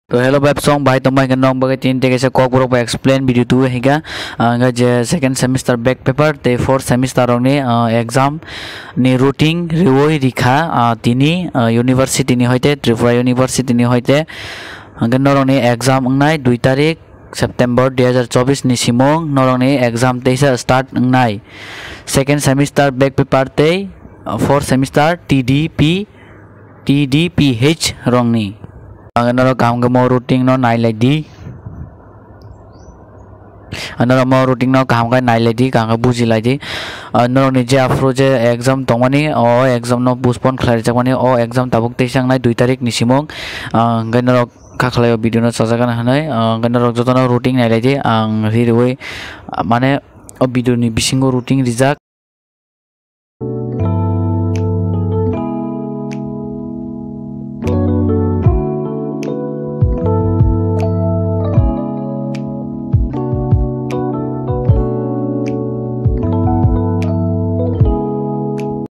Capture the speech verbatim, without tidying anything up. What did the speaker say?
To hello beb song, bahai tongbai hwnkhe nong bagwi tini tei kaisa kokborok bai explain video tuwi hwnkha. Ah, hwnkhe je second semester back paper tei fourth semester rokni, ah, exam ni routine riwi rikha, ah, tini, ah, university ni hoite, Tripura University ni hoite. Hwnkhe norokni exam wngnai dui tarik September dui hazar chobbish ni simung norokni exam teisa start wngnai. Second semester back paper tei, ah, fourth semester T D P, T D P H rokni. Ang norok kaham khe mo routine no nai lai di. Ang norok mo routine no kaham khe nai lai di, kaham khe buji lai di. Ah, norokni je aphuru je exam tongmani, o exam no postpone khlai rijak mani, o exam tabuk teisa wngnai dui tarik ni simung. Ah, hwnkhe norok kha khlai o video no chajak gana hwnwi, ah, hwnkhe norok jotono routine nai lai di, ang ri rwi, ah, mane o video ni bisingo routine rijak.